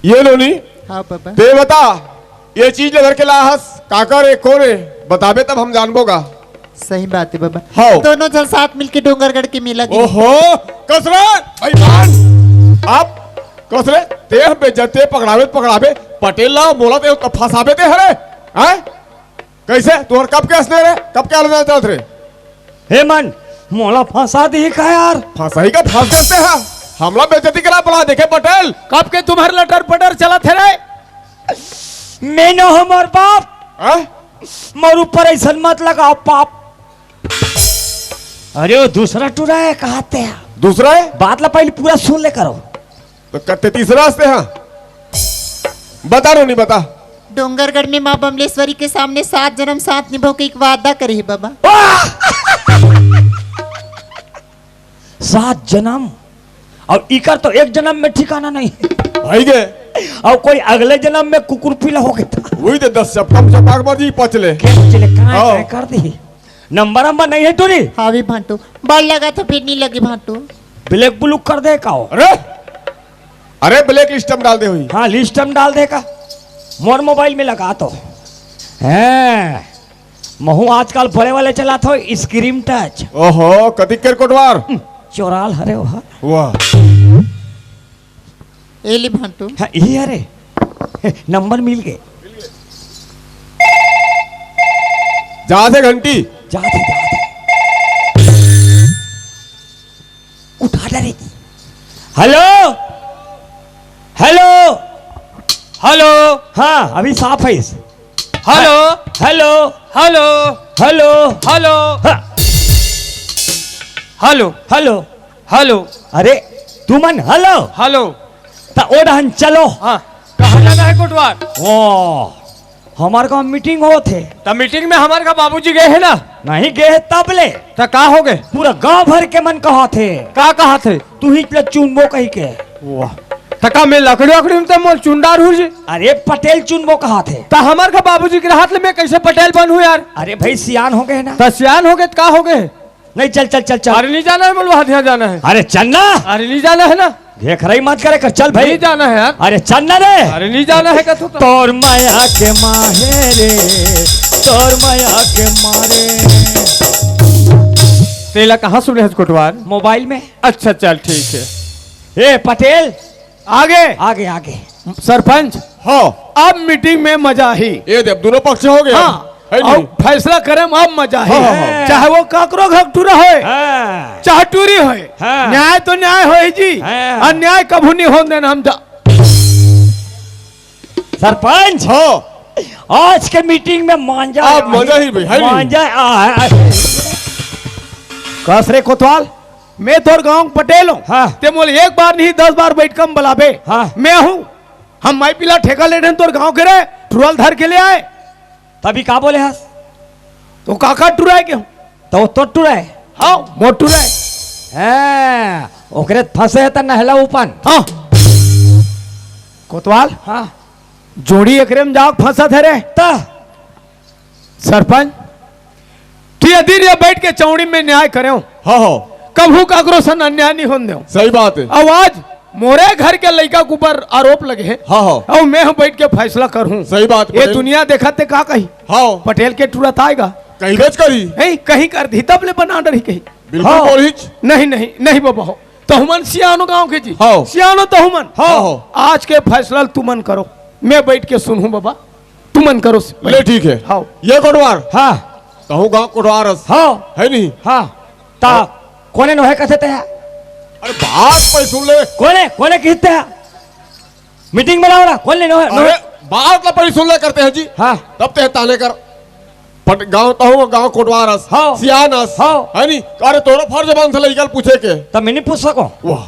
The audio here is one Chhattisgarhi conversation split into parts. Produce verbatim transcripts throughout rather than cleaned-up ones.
ये नोनी, हाँ बाबा। ते बता, ये चीज ल धर के ला हस, काकर ए, कोन ए? बताबे तब हम जानबो गा। सही बात हे बाबा। हाँ। दोनों झन साथ मिलके डोंगरगढ़ के मेला गे। ओहो, कस रे, बेईमान। आप कस रे, ते हम बेइज्जत, ते पकड़ाबे, पकड़ाबे, पटेल ला, मोला ते फंसाबे ते हरे, हैं? कइसे? तुँहर कब के असने रे? कब के आलोचना चलत रे? हे मन, मोला फंसा दिही का यार? फंसाही का फंस जाते हा। हमला बेइज्जती करा बला देखे पटेल। कब के तुम्हर लटर पटर चलत हे रे? मैं न हो मोर बाप। हाँ? मोर ऊपर अइसन मत लगाव पाप। अरे वो दूसरा टुरा हे, कहाथे? दूसरा हे? बात ला पहले पूरा सुन ले करो। तो कत्ते तीसरा असते हा? बता नोनी, बता। डोंगरगढ़ में माँ बमलेश्वरी के सामने सात जनम साथ निभाव के एक वादा करे हे बाबा। सात जनम? अउ इकर तो एक जनम में ठिकाना नहीं। भाई गे। अउ कोई अगले जनम में कुकुर पीला हो गे त। वही तो दस चपका में चपका के मर जी, पच ले। के पच ले, कहाँ हाँ। तय कर दी? नंबर नंबर नहीं हे टुरी? हाँ भी भांटू, बड़ लगा तो फिर नहीं लगी भांटू। ब्लैक ब्लू कर दे का हो? अरे, अरे ब्लैक लिस्ट में डाल दे हुई। हाँ, लिस्ट में डाल दे का। मोर मोबाइल में लगा तो। हैं, महू आजकल बड़े वाले चलात हो, स्क्रीन टच। ओहो, कतिक कर कोटवार? हम्म, चोराल हरे हो। वाह। ए ले भांटू। हाँ, ये अरे। नंबर मिल गे। जा दे घंटी। जा दे, जा दे। उठा डरे। Hello, hello, hello. हाँ, अभी साफ हे इस। Hello, hello, hello, hello, hello. हाँ। Hello, hello, hello. अरे, तुमन हेलो। हेलो। त ओ डहन चलो। हाँ, कहाँ जाना हे कोटवार? ओ, हमर गाँव मीटिंग होत हे। त मीटिंग में हमर का बाबूजी गए हे ना? नहीं गए हे तब ले। त का हो गए? पूरा गाँव भर के मन कहाथे। का कहाथे? तुही ला चुनबो कहिके। वाह। त का मैं लकड़ी वकड़ी में त मोल चुन डारहूँ जी? अरे पटेल चुनबो कहाथे। त हमर का बाबूजी के रहत ले मैं कइसे पटेल बनहूँ यार? अरे भाई सियान हो गए ना। त सियान हो गए त का हो गए? नहीं, चल, चल, चल, चल। अरे, नहीं जाना हे, मोला वहाँ ध्यान जाना हे। अरे, चल ना। अरे, नहीं जाना हे ना। घेखरई मत करे कर, चल भाई। नहीं जाना हे यार। अरे, चल ना रे। अरे, नहीं जाना हे कथो तो। तोर माया के माहे रे, तोर माया के मारे। तेला कहाँ सुने हस कोटवार? मोबाइल में। अच्छा, चल, ठीक हे। ए, पटेल, आगे। आगे, आगे। सरपंच, हाँ। अब मीटिंग में मजा ही। ये दे, अब दोनों पक्ष हो गए। हाँ। है नहीं? अब फैसला करे में अब मजा ही। हाँ, हाँ, हाँ। चाहे वो काकरो घर टूरा होय, हाँ। चाहे टूरी होय, हाँ। न्याय तो न्याय होय जी। हाँ। अन्याय कभू नहीं होन देना हम जा। सरपंच, हाँ। आज के मीटिंग में मांजा अब आही। मजा ही भाई, है नहीं? मांजा आ, आ, कस रे कोतवाल, मैं तोर गांव के पटेल हूँ। हाँ। ते मोल एक बार नहीं, दस बार बैठका में बलाबे। हाँ। मैं हूँ। हम माई पीला ठेका ले रहेन तोर गांव के रे, टुरा ल धर के ले आए। तभी का बोले हस? तो काका टुरा हे के? तो तो टुरा हे। हाँ, मोर टुरा हे। हाँ, ओकरे फंसे हे त नहला उपन। हाँ। कोतवाल? हाँ। जोड़ी एकरे में जाके फंसत हे रे। त सरपंच, कि यदि ये बैठ के चौड़ी में न्याय करेंव, हाँ, हाँ। कभू काकरो सन अन्याय नहीं होन देंव। सही बात हे। अब आज मोरे घर के लइका के ऊपर आरोप लगे हे। हाँ, हाँ। अउ मैं ह बैठ के फैसला करहूँ। सही बात, ये पटेल। दुनिया देखत ते का कही? हाँ। पटेल के टुरा त आय गा। कहिबेच करही। नहीं, कहीं कर दी, तब ले बना डरही कहीं। बिल्कुल हाँ। बोलहीच। नहीं, नहीं, नहीं बाबा हो। तहुमन सियानो गांव के जी। हाँ। सियानो तहुमन। हाँ। हाँ। आज के फैसला तुमन करो, मैं बैठ के सुनहूँ बाबा। तुमन करो से ले, ठीक हे। हाँ। ये कोटवार। हाँ। तहूँ गांव कोटवार हस। हाँ। है नहीं? हाँ। त हाँ। कोने नोहे कथे ते? अरे बात पहले सुन ले। कोने, कोने किथे ते? मीटिंग में लाओ ना, कोने नोहे, नोहे? अरे बात ला पहले सुन ले करते हैं जी। हाँ। तब ते ताने कर। पट-, गांव तहूँ, गांव कोटवार हस। हाँ। सियान हस। हाँ। है नहीं? अरे तोरो फर्ज बनथे लइका ल पूछे के। तब मैं नहीं पूछ सकूँ? वाह।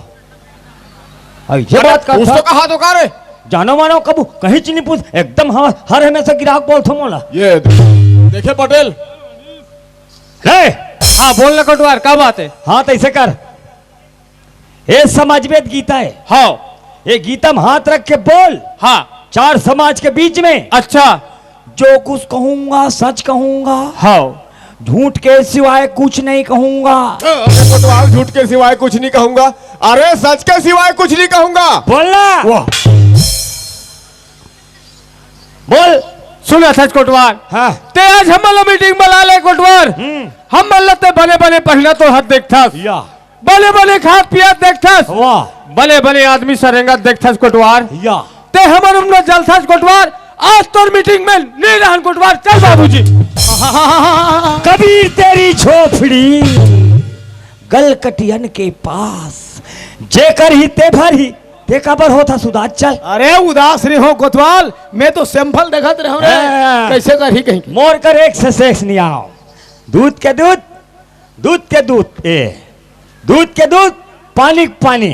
अब ये अरे, बात का पूछ तो था। कहा तो का रे? जानो मानो कभू कहींच नहीं पूछ, एकदम हम हर हमेशा गिराहक बोलथो मोला। ये दे-, देखे पटेल। रे! हाँ, बोल ना कोटवार, का बात हे? हाँ, त अइसे कर। ए समाज में गीता हे। हाँ। ये गीता में हाथ रख के बोल। हाँ। चार समाज के बीच में। अच्छा। जो कुछ कहूंगा, सच कहूंगा। हाँ। झूठ के सिवाय कुछ नहीं कहूंगा। अरे कोतवाल, झूठ के सिवाय कुछ नहीं कहूंगा। अरे सच के सिवाय कुछ नहीं कहूंगा। बोलना। वाह। बोल। सुनत हस कोटवार? हाँ। ते आज हमन ला मीटिंग बला ले कोटवार। हम्म। हमन ला ते बने बने पहिना तो हत देखथस। या। बने बने खात पियत देखथस। वाह। बने बने आदमी से रेंगत देखथस कोटवार। या। ते हमर उमनो जलथस कोटवार। आज तोर मीटिंग में नहीं रहन कोटवार। चल बाबूजी। कबीर तेरी झोपड़ी गलकटियन के पास, जेकर ही ते भर ही, ते काबर होथस उदास? चल। अरे उदास नहीं हो कोतवाल, मैं तो सैंपल देखत रहूं रे। हाँ। कैसे करही कहीं के। मोर कर एक से शेष नहीं आओ। दूध के दूध, दूध के दूध, ए, दूध के दूध, पानी के पानी।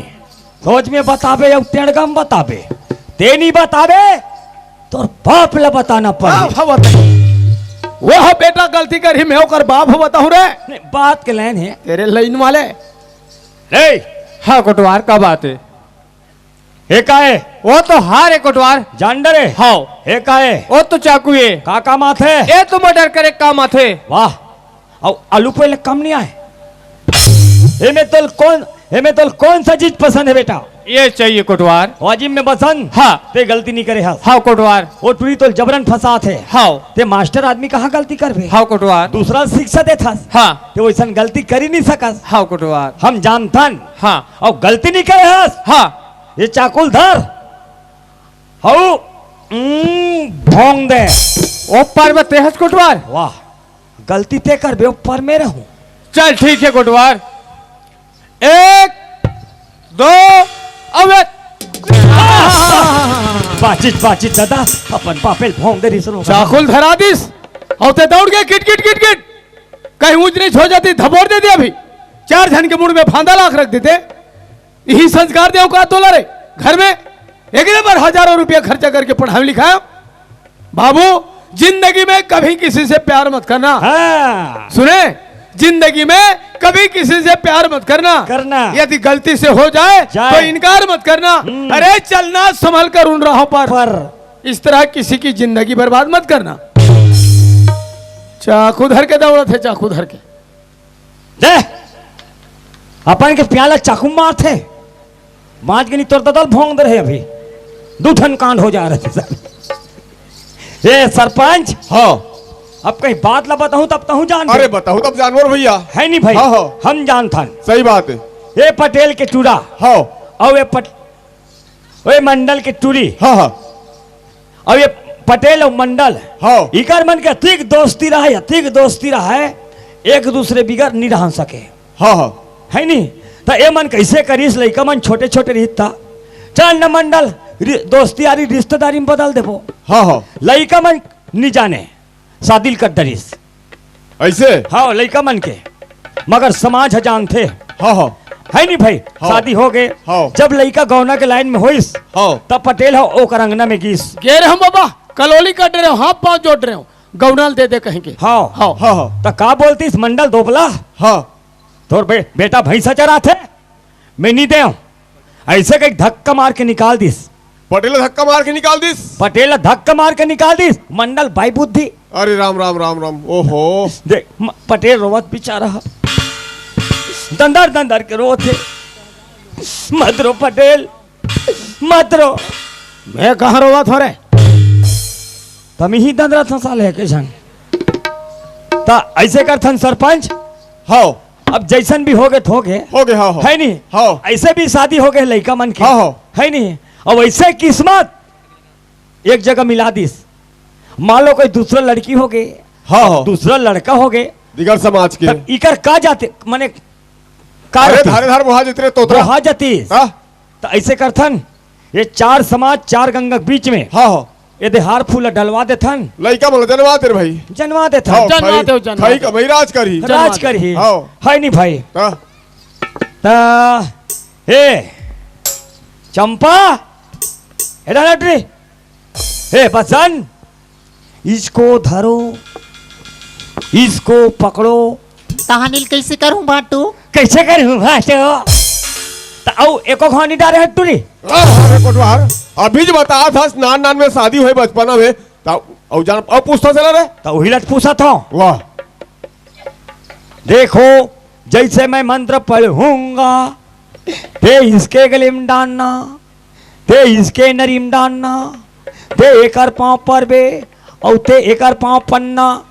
सोच में बताबे, अउ टेड़गा में बताबे, ते नहीं बताबे, तोर बाप ला बताना पड़ही। बाप ह बता। वो बेटा गलती करही, मैं ओकर बाप ह बताहूं रे। नहीं, बात के लाइन है। तेरे लाइन वाले। रे। हाँ कोटवार, का बात है? हे का है? वो तो हार है कोटवार। जान डरे? हाँ। हे का है? वो तो चाकू है। का काम आथे? ये तो मर्डर करे काम आथे। वाह। अउ आलू पहले कम नहीं आए। एमे तोल कौन, एमे तोल कौन सा चीज पसंद है बेटा? ये चाहिए कोटवार। वाजिब में पसंद? हाँ। ते गलती नहीं करे हस। हाँ कोटवार। वो टुरी तोल जबरन फंसात है। हाँ। ते मास्टर आदमी कहाँ गलती करबे? हाँ कोटवार। दूसरा शिक्षा देथस। हाँ। ते वैसन गलती कर ही नहीं सकस। हाँ कोटवार। हम जानथन। हाँ। अउ गलती नहीं करे हस। हाँ। ये चाकुल धर। हऊ, उम, भोंग दे। ओ पर में ते हस कोटवार। वाह। गलती ते करबे, ऊपर में रहूं। चल ठीक है कोटवार, एक, दो, अब एक। बाचित, बाचित दादा, अपन बापेल भोंग दे रिसरो। चाकुल धरा दिस, अउ ते दौड़ गए किट किट किट किट। कहीं ऊंच नीच हो जाती, धपोर दे दे अभी। चार झन के मुड़ में फांदा लाख रख देते। यही संस्कार दे औकात तोला रे। घर में एक नंबर हजारों रुपया खर्चा करके पढ़ाया लिखाया। बाबू, जिंदगी में कभी किसी से प्यार मत करना। हाँ। सुने, जिंदगी में कभी किसी से प्यार मत करना। करना। यदि गलती से हो जाए, जाए। तो इनकार मत करना। हम्म। अरे चलना संभल कर उन राहों पर। पर। इस तरह किसी की जिंदगी बर्बाद मत करना। चाकू धर के दौड़त हे, चाकू धर के। दे, अपन के पियाला चाकू मारथे। मांज के नहीं तोर ददल भोंग दे रहे अभी। दू ठन कांड हो जा रहे सर। ए सरपंच। हाँ। अब कहीं बात ला बताऊं तब तहूं जान अरे दे। बताओ तब जानवर भैया। है नहीं भाई? हाँ, हाँ। हम जानथन। सही बात है। ए पटेल के टूरा। हाँ। और ए पट-, ओए मंडल के टूरी। हाँ, हाँ। अब ये पटेल और मंडल, हाँ। इकर मन के अतिक दोस्ती रहा है, अतिक दोस्ती रहा है, एक दूसरे बिगर नहीं रह सके। हाँ, हाँ। है नहीं? तो ये मन कैसे करिस, लइका मन छोटे छोटे रिहिस था। चल न मंडल, रि-, दोस्ती यारी रिश्तेदारी में बदल देबो। हाँ, हाँ। लइका मन नहीं जाने। शादी ल कर डरिस। ऐसे? हाँ, लइका मन के। मगर समाज ह जानथे। हाँ, हाँ। है नहीं भाई? हाँ। शादी हो गए। हाँ। जब लइका गौना के लाइन में होइस, हाँ। तब पटेल ह ओकर अंगना में गीस। गे रहे हम बाबा, कलोली कट रहे हो, हाथ पाँव जोड़ रहे हो, गौना ल दे दे कहीं के। हाँ। हाँ। हाँ, हाँ। त का बोलतीस मंडल दोबला? हाँ। तोर बे-, बेटा भैंसा चराथे, मैं नहीं देव। ऐसे कहीं धक्का मार के निकाल दिस। पटेल धक्का मार के निकाल दिस। पटेल धक्का मार के निकाल दिस। मंडल भाई बुद्धि। अरे राम, राम, राम, राम। ओहो। देख, म-, पटेल रोवत बेचारा ह। दंदर, दंदर के रोवत हे। मत रो पटेल, मत रो। मैं कहाँ रोवत हो रे? तमी ही दंदरा था साले के झन। त ऐसे करथन सरपंच। हाँ। अब जैसन भी हो गए, हो गए। हो गए, हाँ, हाँ। है नहीं? हाँ। ऐसे भी शादी हो गए लइका मन के। हाँ, हाँ। है नहीं? अब ऐसे किस्मत एक जगह मिला दिस। मान लो कोई दूसरा लड़की हो गए, हाँ, हाँ। दूसरा लड़का हो गए। दिगर समाज के। तब इकर का जाते, माने, का अरे रहती? धारे धार बोहा जतिस रे तोतरा। बोहा जतिस। हाँ। त ऐसे करथन, ये चार समाज, चार गंगा के बीच में। हाँ, हाँ। ये दे हार फूल डलवा देथन। लइका मन जनवा दे रे भाई। जनवा देथन। हाँ, जनवा खाई, दे, जनवा खाई दे। कमाई राज करही। राज जनवा दे। करही। हाँ। है नहीं भाई? हाँ। त, हे, चंपा, हे डॉक्टर, हे बसंत, इसको धरो, इसको पकड़ो। तहानिल कैसे करूं बाटू? कैसे करूं बाटू? त अउ एको घानी डारे हट्टू रे। अरे कोटवार, अभी जो बता था, नान नान में शादी हुए बचपना में, त अउ जान, अउ पूछता चला रे। त उही लट पूछा था। वाह। देखो, जैसे मैं मंत्र पढ़ूंगा, ते इसके गले में डालना, ते इसके नरी में डालना, ते एकर पांव परबे, अउ ते एकर पांव पन्ना।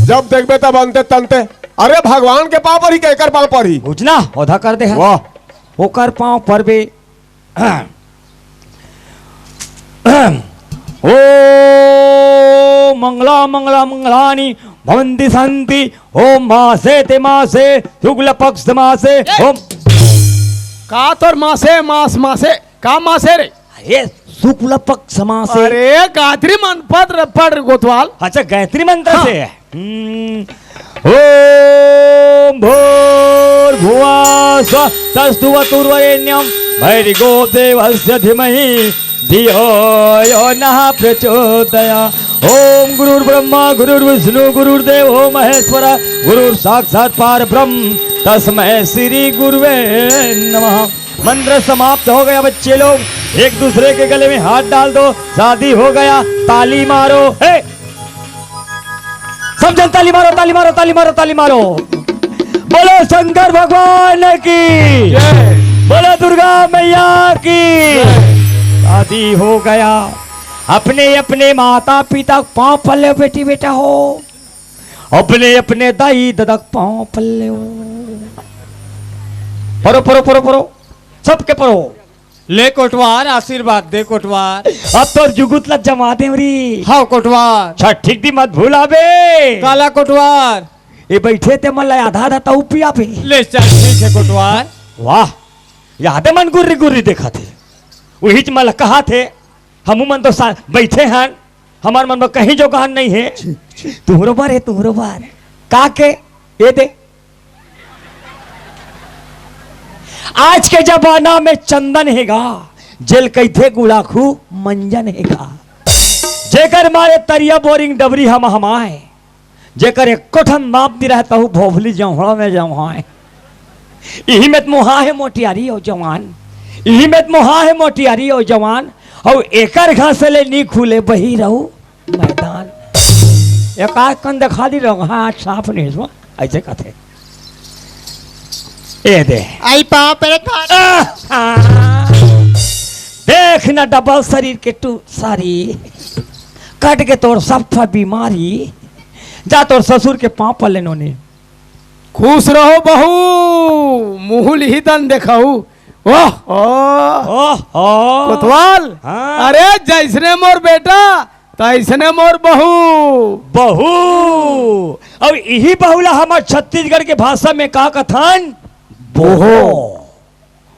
जब देखबे तब अंते तंते। अरे भगवान के पांव परही के एकर पांव परही? बुझना, ओधा कर दे हे। वाह। ओकर पांव परबे। ओ मंगला मंगला मंगलानि भवंती संती। ओ मासे ते मासे, शुक्ल पक्ष मासे। ए! ओ का तोर मासे, मास, मासे? का मासे रे? अरे, शुक्ल पक्ष मासे। अरे, गायत्री मंत्र पढ़ रे कोतवाल। अच्छा, गायत्री मंत्र हाँ। से। हम्म। ओम भूर्भुवः स्वः तस्तुवतुर्वरेण्यं भर्गो देवस्य धीमहि धियो यो नः प्रचोदयात्। ओम गुरुर्ब्रह्मा गुरुर्विष्णु गुरुर्देवो महेश्वर गुरुर्साक्षात् परब्रह्म तस्मै श्री गुरुवे नमः। मंत्र समाप्त हो गया बच्चे लोग, एक दूसरे के गले में हाथ डाल दो, शादी हो गया, ताली मारो। हे! सब जन ताली मारो, ताली मारो, ताली मारो, ताली मारो। बोलो शंकर भगवान की। जय। बोलो दुर्गा मैया की। जय। शादी हो गया। अपने अपने माता पिता के पांव पल्ले बेटी बेटा हो, अपने अपने दाई ददा के पांव पल्ले हो। परो परो परो परो, सबके परो। ले कोटवार, आशीर्वाद दे कोटवार। अब तोर जुगुत ला जमा देव री। हाँ कोटवार। छठ ठीक दी मत भूलाबे। काला कोटवार? ए बइठे ते मन ला आधा आधा तऊ पियाबे। ले चल ठीक हे कोटवार। वाह, यादे मन गुर्री गुर्री देखत हे। उहीच मन ला कहत हे, हमू मन तो सा-, बइठे हन, हमर मन बर कहीं जोगान नइ हे। तुहरो बर हे, तुहरो बर। का के? ए दे। आज के जमाना में चंदन हे गा, जेल कहिथे गुड़ाखू मंजन हे गा। जेकर मारे तरिया बोरिंग डबरी हम हमाए, जेकर एको ठन नाप नइ रहय, तहू भोभली जौहड़ा में जौहाए। इही में त मोहा हे मोटियारी अउ जवान, इही में त मोहा हे मोटियारी अउ जवान, अउ एकर घर से ले नी खुले बही रहू मैदान। एकाध कन देखा दी रंग, हाँ, साफ नहीं हुआ, ऐसे कहते। ए दे। आई पाँव परे थान। आहा। देख न डबल शरीर के टू सारी, कट के तोर सब ठा बीमारी, जा तोर ससुर के पाँव पल्ले नोनी। खुश रहो बहू, मुहुल ही दन देखाऊ। ओह, ओह। ओह, ओह। कोतवाल। हाँ। अरे, जैसने मोर बेटा, तैसने मोर बहू। बहू। अउ इही बहू ला हमर छत्तीसगढ़ के भाषा में का कथन? बोहो।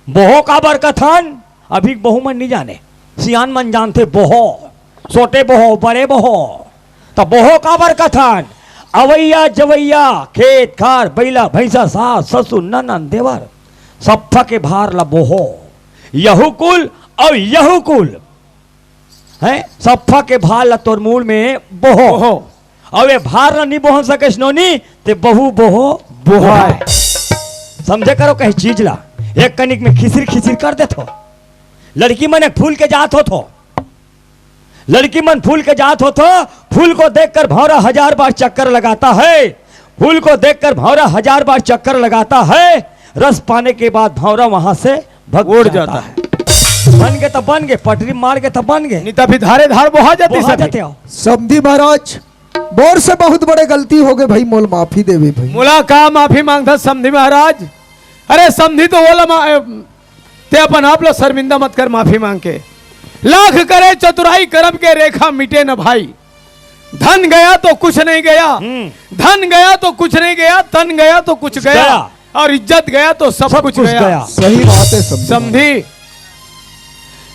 बोहो काबर कथन? अभी बहू मन नइ जाने, सियान मन जानथे बोहो। छोटे बोहो, बड़े बोहो। त बोहो काबर कथन? अवइया जवइया, खेत खार, बइला भैंसा, सास ससुर ननन देवर, सफ्फा के भार ला बोहो। यहू कुल अउ यहू कुल, हैं? सफ्फा के भार ला तोर मूड़ में बोहो। बोहो। अउ ए भार ला नी बोहन सकेस नोनी, ते बहू बोहो बोहाय। समझे करो कहीं चीज ला, एक कनिक में खिसिर खिसिर कर देथो। लड़की मन एक फूल के जात होथो, लड़की मन फूल के जात होथो, फूल को देखकर भौंरा हजार बार चक्कर लगाता है, फूल को देखकर भौंरा हजार बार चक्कर लगाता है, रस पाने के बाद भौंरा वहां से भग उड़ जाता जाता है। बन गे त बन गे, पटरी मार गे त बन गे। नहीं त अभी धारे धार बोहा जाती बोहा सभी। जाते हो। समधी महाराज, मोर से बहुत बड़े गलती हो गए भाई, मोल माफी देवे भाई। मोला का माफी मांगथा समधी महाराज? अरे समधी तो ओला मा-, ए, ते अपन आप ला शर्मिंदा मत कर माफी मांग के। लाख करे चतुराई करम के रेखा मिटे न भाई। धन गया तो कुछ नहीं गया, हम्म। धन गया तो कुछ नहीं गया, तन गया तो कुछ गया, गया। और इज्जत गया तो सब सब कुछ कुछ गया। गया। सही बात है समधी। समधी,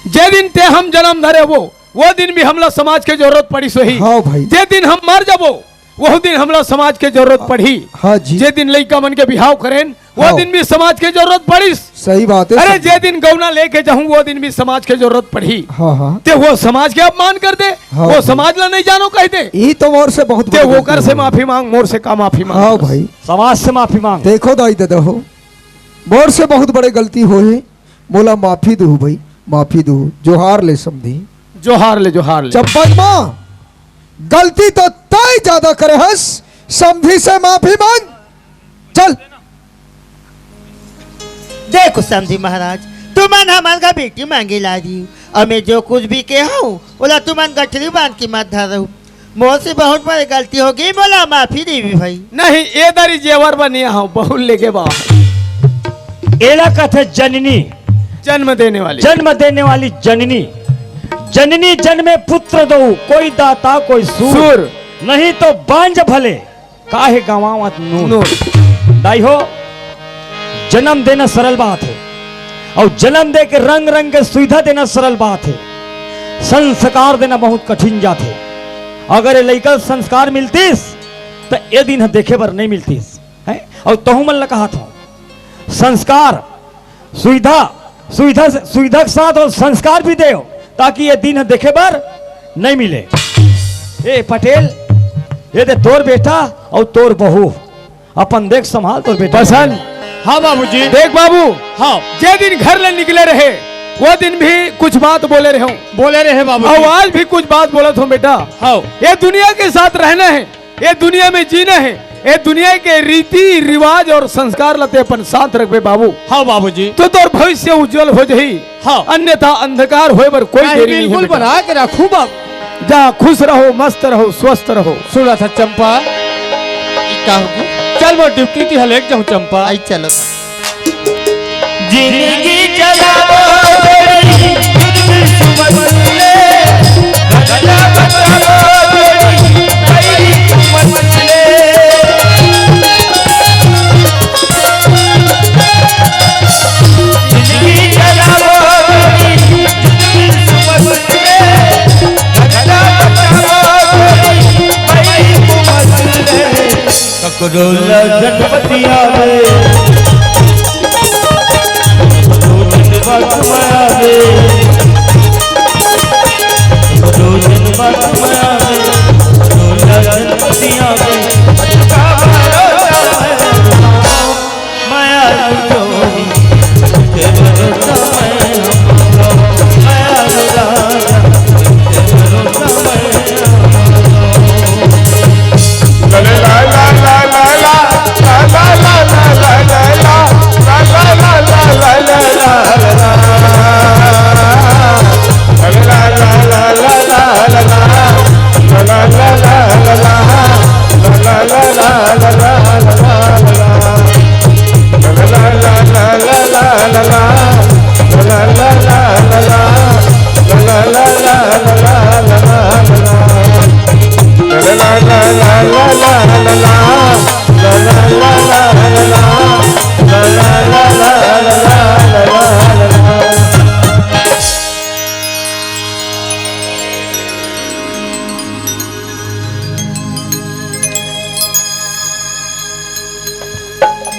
जे दिन ते हम जन्म धरे वो, वो दिन भी हमला समाज के जरूरत पड़िस होही। हाँ भाई। जे दिन हम मर जाबो, वो दिन हमला समाज के जरूरत हाँ। पड़ही। हाँ जी। जे दिन लइका मन के बिहाव करेन, वो हाँ। दिन भी समाज के जरूरत पड़िस। सही बात है अरे, समधी। जे दिन गौना लेके जाहूं, वो दिन भी समाज के जरूरत पड़ही। हाँ, हाँ। ते वो समाज के अपमान कर दे, हाँ वो भाई। समाज ला नहीं जानो कह दे। ई तो मोर से बहुत ते बड़ी गलती ओकर से हो गई। माफी मांग, मोर से का माफी मांग? हाँ भाई। समाज से माफी मांग। देखो दाई ददा हो, मोर से बहुत बड़े गलती होए, मोला माफी दुहू भाई, माफी दुहू। जोहार ले समधी। जोहार ले, जोहार ले। चंपक माँ, गलती तो तय ज्यादा करे हस, समधी से माफी मांग। चल। देखो समधी महाराज, तू तुमन हमन का बेटी मांगे ला दियो, अउ मैं जो कुछ भी के हूँ, ओला तुमन गठरी बांध के मत धरहू। मोर से बहुत बड़ी गलती होगे, मोला माफी देवी भाई। नहीं, ए दारी जेवर बा नइ हव, बहू लेके बा। एला कथे जननी। जन्म देने वाली। जन्म देने वाली जननी। जननी जन्मे पुत्र दो, कोई दाता कोई सूर। सूर। नहीं तो बांझ भले, काहे गंवावत नून। नून। दाई हो, जन्म देना सरल बात हे, अउ जन्म दे के रंग रंग के सुविधा देना सरल बात हे, संस्कार देना बहुत कठिन जाथे। अगर ए लइका ल संस्कार मिलतिस, त ए दिन ह देखे बर नइ मिलतिस, हैं? अउ तहूँ मन ल कहत हंव, संस्कार, सुविधा, सुविधा से, सुविधा के साथ अउ संस्कार भी देव, ताकि ए दिन ह देखे बर नइ मिले। ए पटेल, ए दे तोर बेटा अउ तोर बहू, अपन देख संभाल तोर बेटा। बसंत। हाँ बाबूजी। देख बाबू, हाँ। जे दिन घर ले निकले रहे, वो दिन भी कुछ बात बोले रहे हूँ। बोले रहे बाबूजी। अउ आज भी कुछ बात बोलत हूँ बेटा। हाँ। ये दुनिया के साथ रहना हे, ये दुनिया में जीना हे, ये दुनिया के रीति रिवाज अउ संस्कार ल ते अपन साथ रखबे बाबू। हाँ बाबूजी। तो तोर भविष्य उज्जवल हो जाही। हाँ। अन्यथा अंधकार होय बर कोई नहीं, देरी नहीं हे बिल्कुल बेटा। बना के रखहूँ बाबू। जा, खुश रहो, मस्त रहो, स्वस्थ रहो। सुनत हस चंपा? ई का होगे? चल, मोर ड्यूटी तिहा लेग जाहूँ चंपा। आई चलो। जिंदगी चलाबो जोड़ी, दुश्मन ले। धंधा बचाबो जोड़ी, भाई दुश्मन ले। जिंदगी चलाबो जोड़ी, दुश्मन ले। धंधा बचाबो जोड़ी, भाई दुश्मन ले। ककरो ला झट बतियाबो